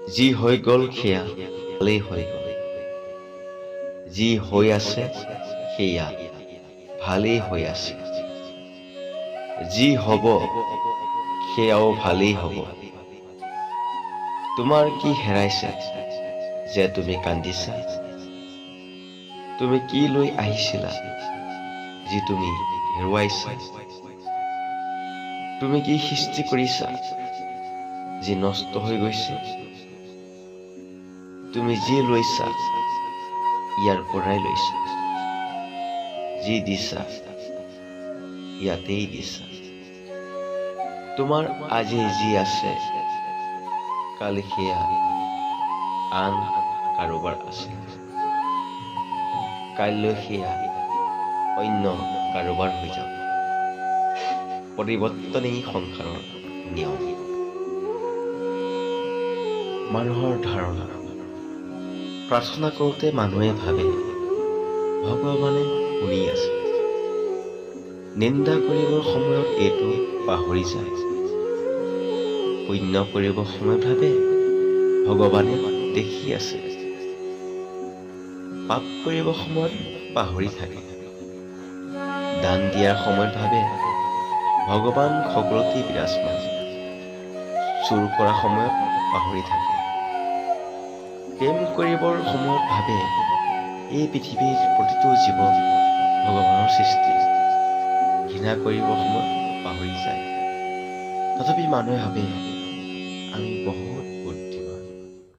যি হৈ গ'ল সেয়া ভালেই হৈ গ'ল, যি হৈ আছে সেয়া ভালেই হৈ আছে, যি হ'ব সেয়াও ভালেই হ'ব। তোমাৰ কি হেৰাইছে যে তুমি কান্দিছা? তুমি কি লৈ আহিছিলা যি তুমি হেৰুৱাইছা? তুমি কি সৃষ্টি কৰিছা যি নষ্ট হৈ গৈছে? তুমি যি লৈছা ইয়াৰ পৰাই লৈছা, যি দিছা ইয়াতেই দিছা। তোমাৰ আজি যি আছে কালি সেয়া আন কাৰোবাৰ আছিল, কাইলৈ সেয়া অন্য কাৰোবাৰ হৈ যাব। পৰিৱৰ্তনেই সংসাৰৰ নিয়ম। মানুহৰ ধাৰণা। প্ৰাৰ্থনা কৰোঁতে মানুহে ভাবে ভগৱানে শুনি আছে। নিন্দা কৰিবৰ সময়ত এইটো পাহৰি যায়। পুণ্য কৰিবৰ সময়ত ভাবে ভগৱানে দেখি আছে। পাপ কৰিবৰ সময়ত পাহৰি থাকে। দান দিয়াৰ সময়ত ভাবে ভগৱান সকলোতে বিৰাজমান। চুৰ কৰা সময়ত পাহৰি থাকে। প্ৰেম কৰিবৰ সময়ত ভাবে এই পৃথিৱীৰ প্ৰতিটো জীৱ ভগৱানৰ সৃষ্টি। ঘৃণা কৰিবৰ সময়ত পাহৰি যায়। তথাপি মানুহে ভাবে আমি বহুত